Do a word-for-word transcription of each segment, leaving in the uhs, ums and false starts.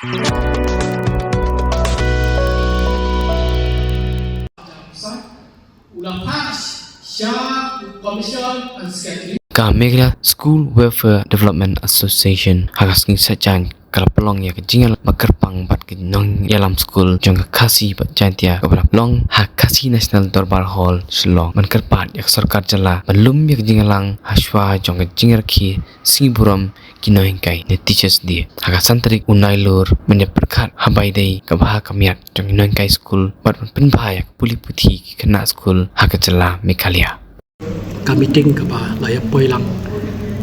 Ka Meghalaya School Welfare Development Association ha ka sngi Saitjaiñ ka la pynlong ïa ka jingïalang ba kyrpang bad ki nongïalam skul jong ka Khasi bad Jaiñtia kaba la pynlong ha Khasi National Dorbar Hall, Shillong, ban kyrpad ïa ka sorkar jylla ban lum ïa ka jingïalang ha shuwa jong ka jingrakhe sngi burom ki nonghikai ne Teachers' Day ha ka san tarik u Nailur, ban ïa pyrkhat ha ba ïadei kaba ha ka miat jong ki nonghikai skul bad ban pynbha ïa ka pule puthi ki khynnah skul ha ka jylla Meghalaya. Ka meeting kaba la ïa poi lang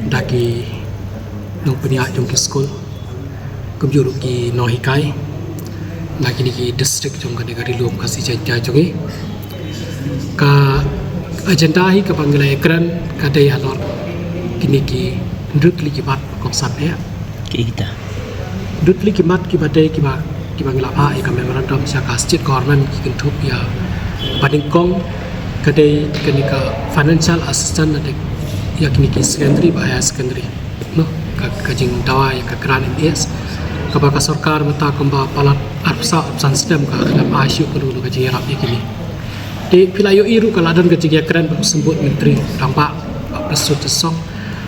da ki nongpynïaid jong ki skul, kumjuh ruh ki nonghikai na kine ki district jong kane ka Ri Lum Khasi Jaiñtia jong ngi. Ka agenda hi kaba ngi la ïakren ka dei halor kine ki hynriew tylli ki mat, kongsan eh. Ki kita. Hynriew tylli ki mat kiba dei kiba, kiba ngi la phah ïa ka memorandum sha ka state government, ki kynthup ïa ba nyngkong ka dei kane ka financial assistance na dei ïa kine ki secondary bad higher secondary. Noh, ka, ka jingdawa ïa ka grant M S kaba ka sorkar mynta kumba palat arphew saw arphew san snem ka khlem ai shuh kano kano ka jingïarap ïa kine. Te phi la ïohi ruh ka la don ka jingïakren bad u Symbud Myntri Rangbah Bah Prestone Tynsong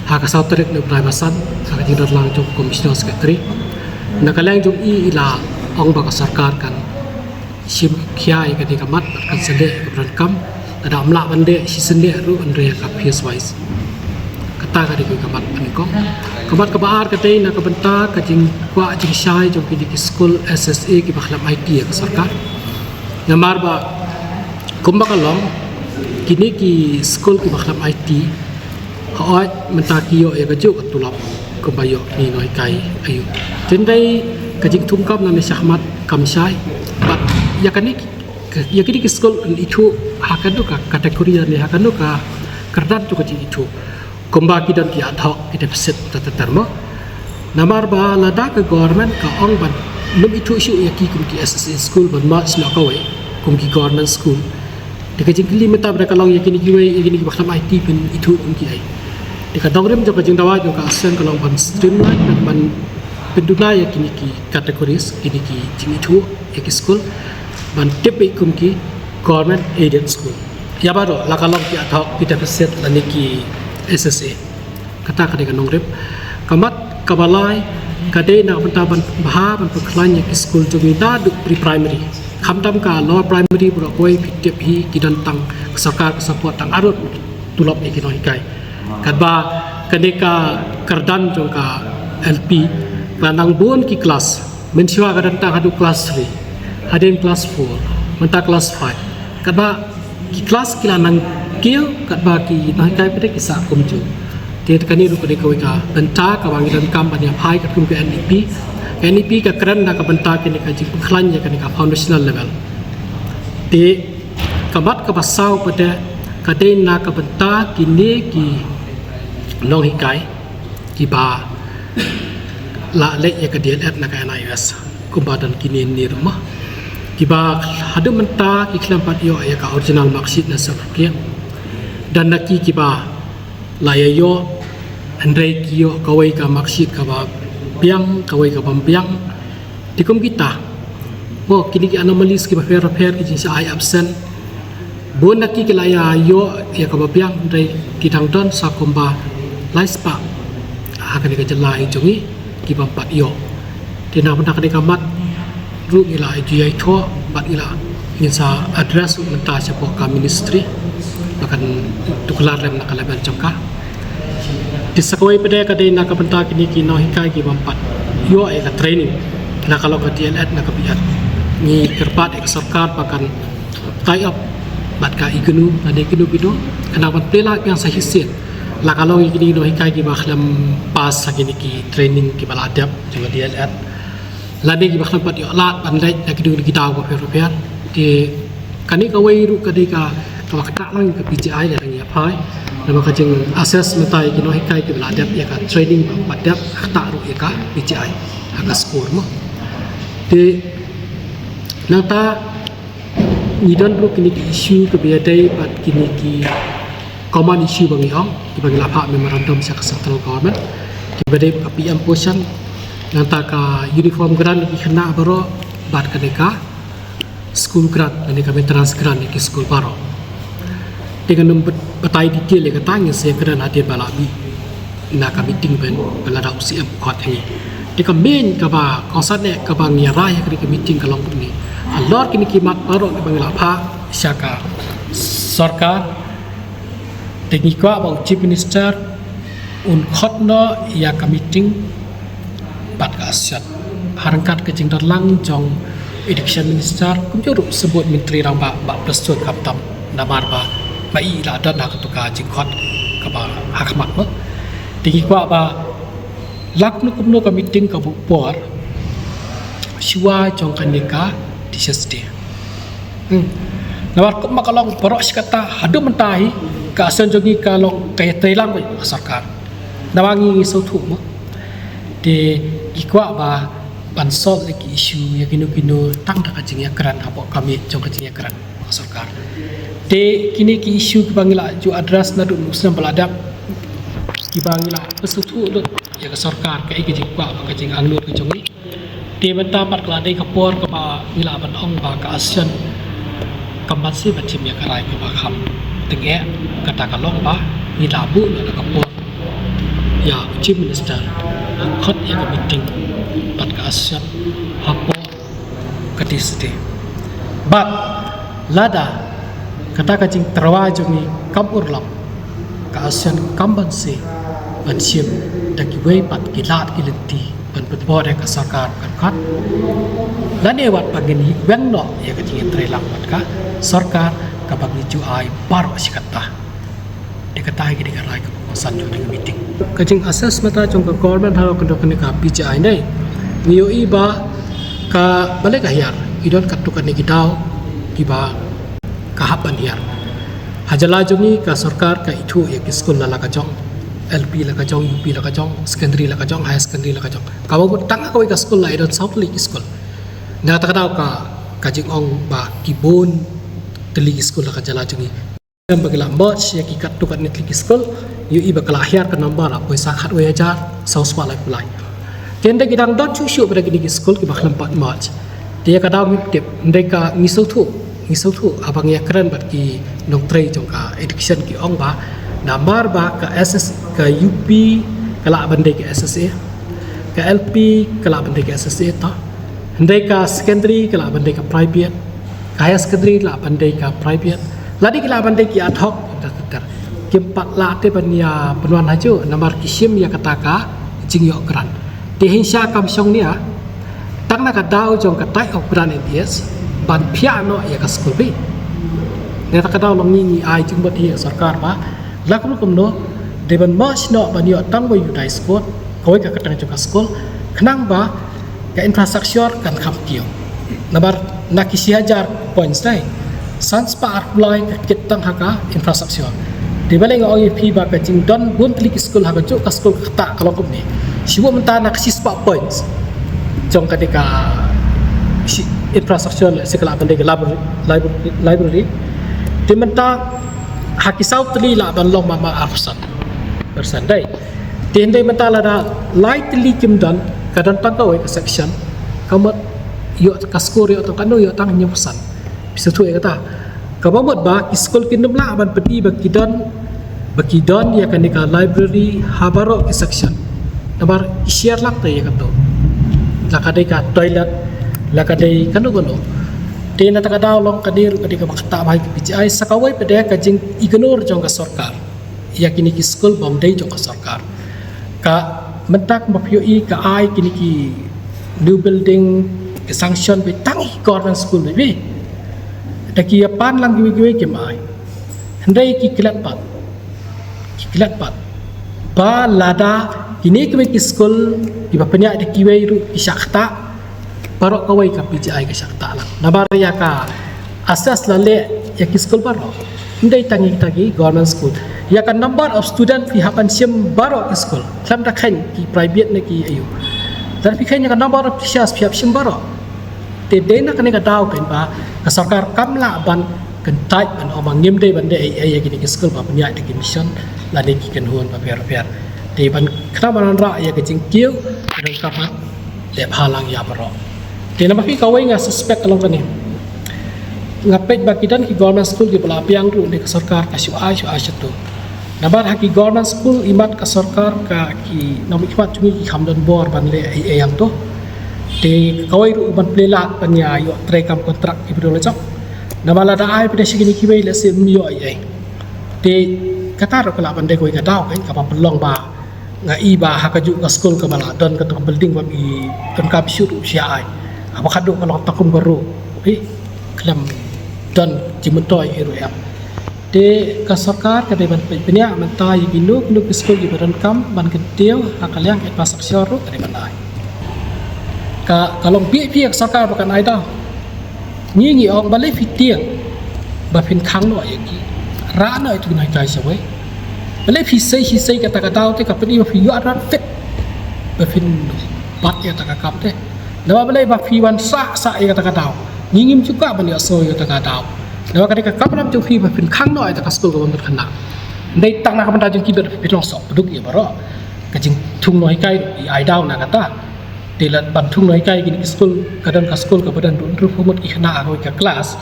ha ka saw tarik u bnai ba san ha ka jingdon lang jong u Commissioner Secretary. Na ka liang jong i, i la ong ba ka sorkar kan shim khia ïa kane ka mat bad kan sngewlem ïa ka ba donkam. Lada ym lah ban leh shisien leh ruh, hynrei ka phase wise. Kata ka dei ka mat ba nyngkong. Ka mat kaba ar ka dei na ka bynta ka jingkwah jingshai jong kine ki skul S S A kiba khlem aiti ïa ka sorkar. Namar ba kumba ka long, kine ki skul kiba khlem aiti, hooid mynta ki ïoh ïa kajuh ka tulop kumba ïoh kine ki nonghikai aiu. Te hynrei ka jingthung kam lane shakhmat kam shai. Bad ïa kane ki, ïa kine ki skul yn ithuh ha kano ka category ne ha kano ka kyrdan jong ka jingithuh. Kumba ki don ki ad hoc, ki deficit, ter ter ter mo. Namar ba lada ka government ka ong ban ym ithuh shuh ïa ki kum ki S S A school ban merge noh kawei kum ki government school, te ka jingkylli mynta ba da ka long ïa kine kiwei, ïa kine kiba khlem aiti phin ithuh kum kiei. Te ka dongrim jong ka jingdawa jong ka ASEM ka long ban streamline, ban pynduna ïa kine ki categories, kine ki jingithuh ïa ki school ban tip ïa ki kum ki government aided school. Ïa baroh, la ka long ki ad hoc, ki deficit lane ki S S A. Kata ka dei ka nongrim. Ka mat kaba lai ka dei na ka bynta ban bha, ban pynkhlaiñ ïa ki skul jong ngi naduh pre-primary. Khamtam ka lower primary baroh kawei, phi tip hi, ki don tang ka sorkar ka support tang arngut tulop ïa ki nonghikai. Katba kane ka kyrdan jong ka L P ka nang bun ki class. Mynshuwa ka don tang haduh class three, hadien class four, mynta class five. Katba ki class ki la nang kiew, katba ki nonghikai pat ki sah kumjuh. Te kane ruh ka dei kawei ka bynta kaba ngi donkam ban ïa phai katkum ka N E P. Ka N E P ka kren na ka bynta kane ka jingpynkhlaiñ ïa kane ka foundational level. Te ka mat kaba saw pat ka dei na ka bynta kine ki nonghikai kiba la leh ïa ka D L Ed na ka N I O S, kumba don kine ne ruh mo, kiba haduh mynta ki khlem pat ïoh ïa ka original marksheet na certificate. Don na ki kiba la ïa ïoh, hynrei ki ïoh kawei ka marksheet kaba biang, kawei ka bym biang. Te kum kita, mo, kine ki anomalies kiba pher bapher, ki jingshah ai absent. Bun na ki ki la ïa ïoh ïa kaba biang, hynrei ki dang don sa kumba lai spah ha kane ka jylla hi jong ngi ki bym pat ïoh. Te na bynta kane ka mat ruh ngi la ju ïai thoh bad ngi la, ngin sa address ruh mynta shapoh ka ministry ba kan tuklar lem na ka level jong ka. Te sa kawei pat ka dei na ka bynta kine ki nonghikai ki bym pat ïoh ïa ka training na ka long ka D L Ed na ka B Ed. Ngi kyrpad ïa ka sorkar ba kan tie up bad ka I G N O lane I G N O B D O khnang ban plie lad biang sa shisien. La ka long ïa kine ki nonghikai kiba khlem pass ha kine ki training kiba la dep jong ka D L Ed, lane kiba khlem pat ïoh lad ban leit na kine ki daw bapher bapher. Te kane kawei ruh ka dei ka, kaba ktah lang ka P G I lane ïa phai. Namar ka jing assess mynta ïa ki nonghikai kiba la dep ïa ka training bym pat dep, ktah ruh ïa ka P G I ha ka score mo. Te nangta ngi don ruh kine ki issue kiba ïadei bad kine ki common issue ba ngi ong, kiba ngi la phah memorandum sha ka central government, kiba dei bad ka P M Poshan. Nangta ka uniform grant ïa ki khynnah baroh bad kane ka school grant, kane ka maintenance grant ïa ki school baroh. Te ngan ym bat-, batai detail ïa kata, ngin sa ïakren hadien ba la mih na ka meeting ban, ba lada u C M u khot ïa ngi. Te ka main kaba kongsan eh kaba ngi ïa rai ha kane ka meeting ka long kumne. Halor kine ki mat baroh kiba ngi la phah sha ka sorkar, te ngi kwah ba u Chief Minister un khot noh ïa ka meeting bad ka association ha ryngkat ka jingdon lang jong Education Minister kumjuh ruh Symbud Myntri Rangbah Bah Prestone khamtam, namar ba ma i la don ha kato ka jingkhot kaba ha khmat mo. Te ngi kwah ba la kumno kumno ka meeting ka buh por shuwa jong kane ka Teachers' Day. Hmm. Namar kumba ka long baroh shi katta haduh mynta hi ka association jong ngi ka long ka ïatreilang bad ka sorkar. Namar ngi, ngi sngewthuh mo. Te ngi kwah ba ban solve ïa ki issue ïa kino kino tang da ka jingïakren hapoh ka miej jong ka jingïakren ka sorkar. Te kine ki issue kiba ngi la ju address naduh u snem ba la dep, kiba ngi la pynsngewthuh lut ïa ka sorkar kaei ka jingkwah bad ka jingangnud ka jong ngi. Te mynta pat ka la dei ka por kaba ngi lah ban ong ba ka association kam banse ban shim ïa ka rai kaba kham tyngeh. Kata ka long ba ngi la buh noh da ka por ïa u Chief Minister ban khot ïa ka meeting bad ka association hapoh ka Teachers' Day. Bad lada kata ka jingtyrwa jong ngi kam urlong, ka association kam banse ban shim da kiwei pat ki lad ki lynti ban pynbor ïa ka sorkar kan khot. Lane wat ba ngin weng noh ïa ka jingïatreilang bad ka sorkar kaba ngi ju ai baroh shi katta. Te kata hi ka dei ka rai kaba kongsan jong kane ka meeting. Ka jing-assess mynta jong ka government ha ka dei kane ka P G I ne. Ngi ïohi ba ka, balei ka hiar, i don katto katne ki daw kiba ka hap ban hiar. Ha jylla jong ngi ka sorkar ka ithuh ïa ki skul la la ka jong, L P la ka jong, U P la ka jong, secondary la ka jong, higher secondary la ka jong. Kaba mut tang ha kawei ka skul la i don saw tylli ki skul. Na kata ka daw ka, ka jingong ba ki bun tylli ki skul ha ka jylla jong ngi. Ba ki la merge ïa ki katto katne tylli ki skul, ïohi ba ka la hiar ka number ha poi sa khatwei hajar saw spah laiphew lai. Te hynrei ki dang don shuh shuh ba da kine ki skul kiba khlem pat merge. Te ïa ka daw ngim tip, hynrei ka ngi sngewthuh, ngi sngewthuh haba ngi ïakren bad ki nongtrei jong ka education ki ong ba namar ba ka S S, ka U P ka lah ban dei ka S S A, ka L P ka lah ban dei ka S S A to. Hynrei ka secondary ka lah ban dei ka private, ka higher secondary lah ban dei ka private. Lada ki lah ban dei ki ad hoc, ter ter ter. Kim pat lah te ban ïa pynwan hajuh namar ki shim ïa kata ka jingïoh grant. Te hynrei sha kam shong nia, tang na ka daw jong ka type of grant it is ban phiah noh ïa ka school fee. Nangta ka daw long ngi ngi ai jingmut ïa sorkar ba la kumno kumno dei ban merge noh ban ïoh tang ba u dai sport kawei ka kyrteng jong ka school khnang ba ka infrastructure kan kham kiew. Namar na ki shi hajar points dei, san spah arphew lai ka kit tang ha ka infrastructure. Te balei nga ong ïa phi ba ka jingdon bun tylli ki skul ha kajuh ka skul kata ka long kumne. Shu mynta na ka shi spah points jong kane ka shi infrastructure, lehse ka lah ban dei ka library, library, library. Te mynta ha ki saw tylli lah ban long marmar ar percent. Percent dei. Te hynrei mynta lada lai tylli kim don, ka don tang kawei ka section, ka mut ïoh ka score ïoh tang kano, ïoh tang hynñiew percent. Phi sngewthuh ïa kata. Kaba mut ba ki skul kin ym lah ban pyni ba ki don, ba ki don ïa kane ka library ha baroh ki section. Namar ki share lang te ïa kato. La ka dei ka toilet, la ka dei kano kano. Te na kata ka daw long kane ruh ka dei kaba ktah bha ïa ka P G I, sa kawei pat dei ka jing-ignore jong ka sorkar ïa kine ki skul bym dei jong ka sorkar. Ka mynta kumba phi ïohi ka ai kine ki new building, ka sanction beit tang ïa ki government school beit beit. Da ki ïa pan lang kiwei kiwei kim ai. Hynrei ki klet pat, ki klet pat ba lada kine kiwei ki skul kiba pynïaid da kiwei ruh ki shah ktah, baroh kawei ka P G I ka shah ktah lang. Namar ïa ka assess la leh ïa ki skul baroh, ym dei tang ïa kita ki government school. Ïa ka number of student phi hap ban shim baroh ki skul, khlem da kheiñ ki private ne ki aïu. Lada phi kheiñ ïa ka number of teachers phi hap shim baroh. Te dei na kane ka daw kein ba ka sorkar kam lah ban kyntait ban ong ba ngim dei ban dei ei ei ïa kine ki skul ba pynïaid da ki mission lane ki kynhun bapher bapher. Te ban khnang ban wanrah ïa ka jingkiew, ka dei ka ba Te bha lang ïa baroh. Te namar phi kawei nga suspect ka long kane. Nga peit ba ki don ki government school kiba la biang ruh ne ka sorkar ka shu ai shu ai shatu. Namar ha ki government school imat ka sorkar ka ki nongmihkhmat jong ngi ki kham don bor ban leh ei ei hangto. Te kawei ruh ban plie lad ban ïa ïoh trei kam kontrak ki briew la jong. Namar lada ai phi da shi kine kiwei lehse ym ïoh ei ei. Te kata ruh ka lah ban dei kawei ka daw kaba pynlong ba nga i ba ha kajuh ka skul kaba la don katto ka building ba i donkam shuh ruh shu ai. Haba khatduh ka long tang kum ka ruh. Phi khlem don jingmyntoi hi ruh em. Te ka sorkar ka dei ban pynïaid mynta ïa kino kino ki skul kiba donkam ban kyntiew ha ka liang ka infrastructure ruh ka dei ban ai. Ka ka long bih bih ka sorkar ba kan ai daw. Ngi ngi ong balei phi tieng ba phin khang noh ïa ki. Rah noh ïa ki nonghikai shawei. Balei phi sei phi sei kata ka daw te ka pyni ba phi ïoh rat fit ba phin bat ïa kata ka kam te. Namar balei ba phi wan sah sah ïa kata ka daw. Ngi ngim ju kwah ban ïohsngew ïa kata ka daw. Namar ka dei ka kam jong phi ba phin khang noh ïa kata ka skul kaba mut khynnah. Dei tang na ka bynta jong ki ba phi long soh pduk ïa baroh. Ka jingthung nonghikai i ai daw na kata. Te lada ban thung nonghikai kine ki skul, ka don ka skul kaba don hynriew phew ngut ki khynnah ha kawei ka klas,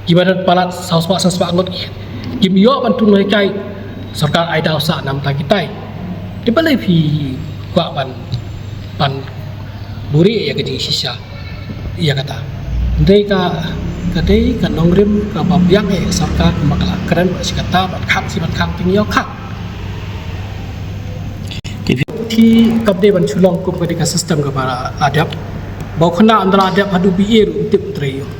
kiba don palat saw spah saw spah ngut ki, kim ïoh ban thung nonghikai, sorkar ai daw sah namar kita. Te balei phi kwah ban ban buhrieh ïa ka jingshisha ïa kata. Dei ka ka dei ka nongrim kaba biang eh sorkar kumba ka la kren ba shi katta ban khang shi ban khang pynïoh khang. Ki phi kam dei ban shu long kum ka dei ka system kaba la dep. Ba u khynnah ynda la dep haduh B A ruh ym tip u trei ïoh.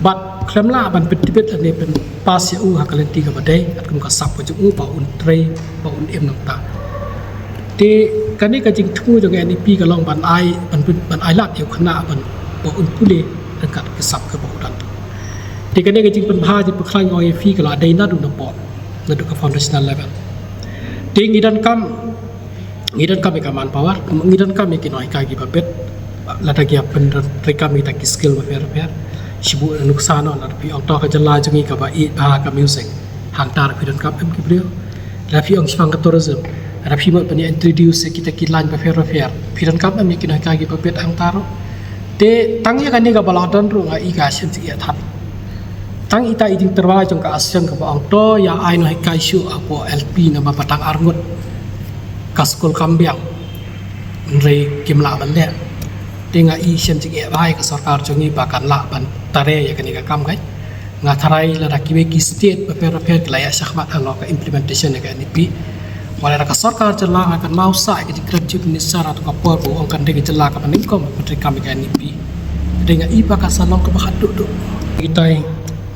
Bad khlem lah ban pyntbit lane pynpass ïa u ha ka lynti kaba dei katkum ka sap ka jong u ba un trei ba un im nangta. Te kane ka jingthmu jong ka N E P ka long ban ai ban pyn- ban ai lad ïa u khynnah ban ba un pule ryngkat ka sap kaba u don. Te kane ka jingpynbha jingpynkhlaiñ ong ïa phi ka la dei naduh na bor naduh ka foundational level. Te ngi donkam ngi donkam ïa ka manpower, ngi donkam ïa ki nonghikai kiba bit. Lada ki ïa pyndonkam ïa kita ki skill bapher bapher. Shibun nuksa noh lada phi ong to ka jylla jong ngi kaba ïeit bha ka music. Hangta ruh phi donkam em ki briew. Lada phi ong shaphang ka tourism, lada phi mut ban ïa introduce ïa kita ki line bapher bapher, phi donkam em ïa ki nonghikai kiba bit hangta ruh. Te tang ïa kane kaba la don ruh nga i ka shem jingeh than. Tang ita i jingtyrwa jong ka Association kaba ong to ïa ai nonghikai shuh hapoh L P namar ba tang ar ngut ka skul kam biang. Hynrei kim lah ban leh. Te nga i shem jingeh bha ïa ka sorkar jong ngi ba kan lah ban trei ïa kane ka kam kai. Nga tharai lada kiwei ki state bapher bapher ki la ïa shah khmat halor ka implementation ïa ka N E P. Wat lada ka sorkar jylla nga kynmaw sah ïa ka jingkren Chief Minister ha kato ka por ba u ong kan dei ka jylla kaba nyngkong ban pyntreikam ïa ka N E P. Te nga i ba ka sa long kaba khatduh duh. Kitai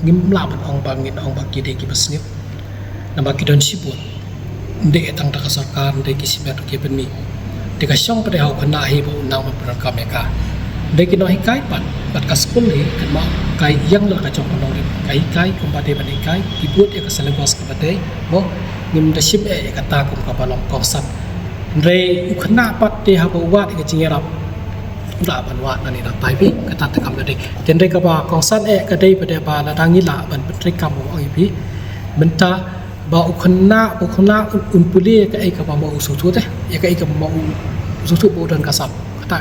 ngim lah ban ong ba ngin ong ba ki dei kiba sniew. Namar ki don shibun. Ym dei tang da ka sorkar, ym dei ki shimet ki pynmih. Te ka shong pat dei ha u khynnah hi ba u nang ban pyndonkam ïa ka. Ym dei ki nonghikai pat, bad ka skul hi kynmaw ka ïeng la ka jong ka nongrim. Ka hikai kumba dei ban hikai, ki bud ïa ka syllabus kaba dei, mo ngim da shim eh ïa kata kum kaba long kongsan. Hynrei u khynnah pat te haba u wad ïa ka jingïarap u lah ban wad na ne na tai phi, kata te kam da dei. Te hynrei kaba kongsan eh ka dei ba dei ba lada ngi lah ban pyntreikam u ong ïa phi. Mynta ba u khynnah, ba u khynnah un, un pule ïa kaei kaba ma u sngewthuh te, ïa kaei kaba ma u sngewthuh ba u don ka sap. Kata